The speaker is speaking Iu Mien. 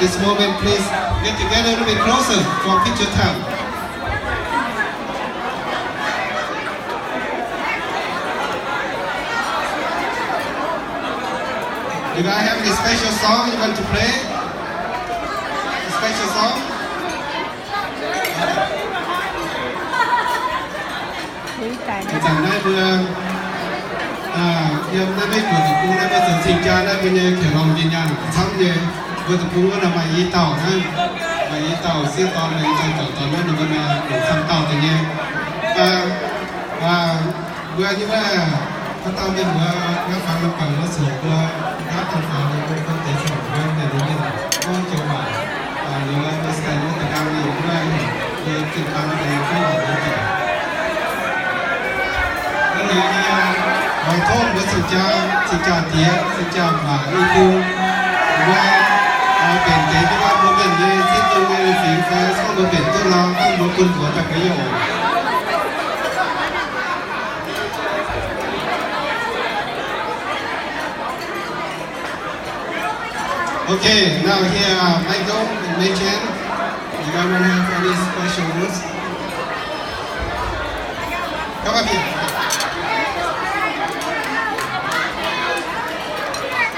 This moment, please get together a little bit closer for picture time. You guys have any special song you want to play? A special song? Ih zanc naaiv mbuo yiem naaiv Meiv Guoqv deic-bung naaiv mbuo zoux cing-jaa naaiv mbuo nyei Kaeqv Lorngh Njien-Yaangh camv nyei. Mbuo deic-bung wuov maaih i dauh naaiv, maaih i dauh sieqv dorn, maaih i dauh dorc dorn wuov, ninh mbuo longc camv dauh deix nyei. Mbuo nyei wuov, haaix dauh mienh muoz nqa'haav faaux la'bangc wuov zoux mbuo nqa'haav daaih faaux ninh mbuo deix ziangh hoc mbuo mienh mienh gorngv joux waac, liuz mbuo se daaih wuov da'nqaang mienh wuov, mbuo gengh baan deix gorngv waac nyei deix. Tov mbuo cing-jaa, cing-jaa diex, cing-jaa waac i bung, mbuo benx deix jienv mbuo mienh nyei zipv dongh nyei fingx fai gorngv mbuo benx duqv nor, gorngv mbuo bun mbuox daaih mbuo nyei oc. Okay, now here are Michael and Mei Chen. You guys wanna have any special words? Come up here.